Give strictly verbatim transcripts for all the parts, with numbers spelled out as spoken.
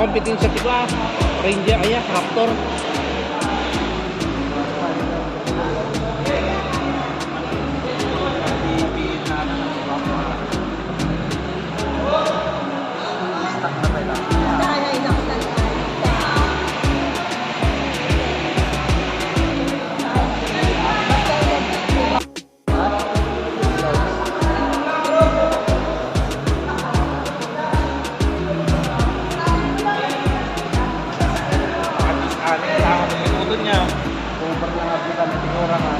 Kompetensya ti ba? Ranger, aya, Raptor. At least, ah, kailangan ng minuto niya. Over na nga kita, may tigura nga.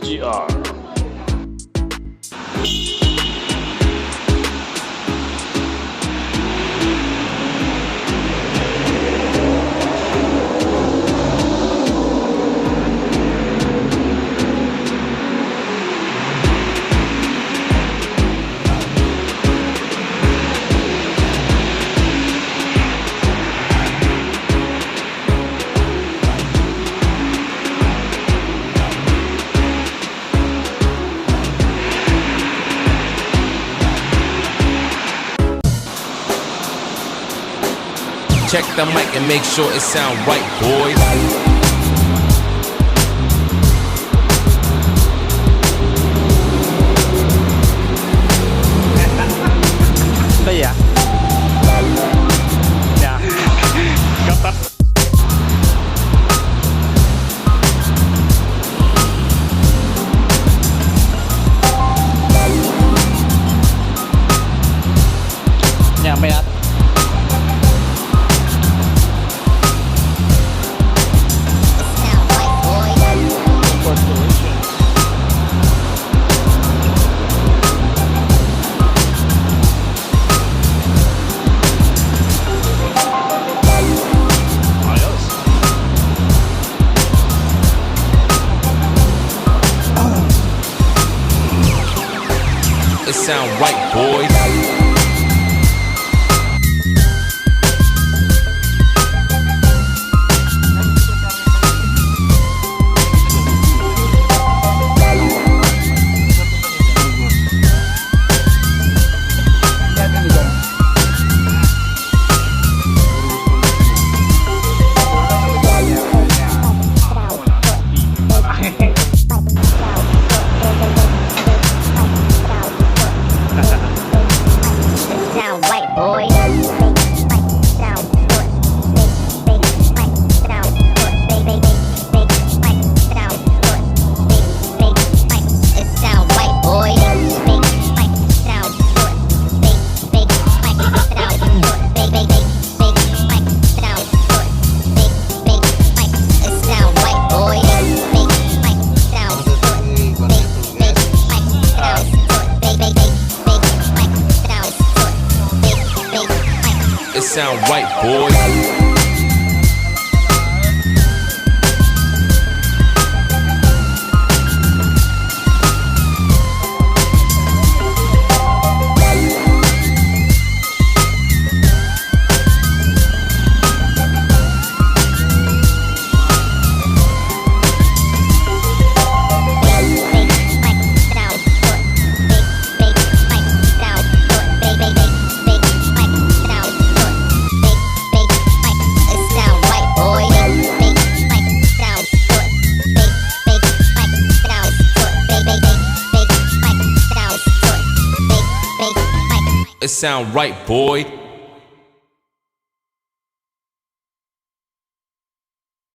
G R. Check the mic and make sure it sound right, boys. Kaya? Yeah. Gatas. Yan, mayat. It sound right, boys. Sound white boy. Sound good. Big, big, sound good. Big, big, big, sound good. Big, big, big, it sound white boy. Big, big, sound good. Big, big, big, sound good. Big, big, big, big, big, sound good. Big, big, big, it sound white boy. Big, big, sound good. Big, big, big, sound good. Big, big, big, big, big, sound good. Big, big, big. It sound white boy. It sound right, boy.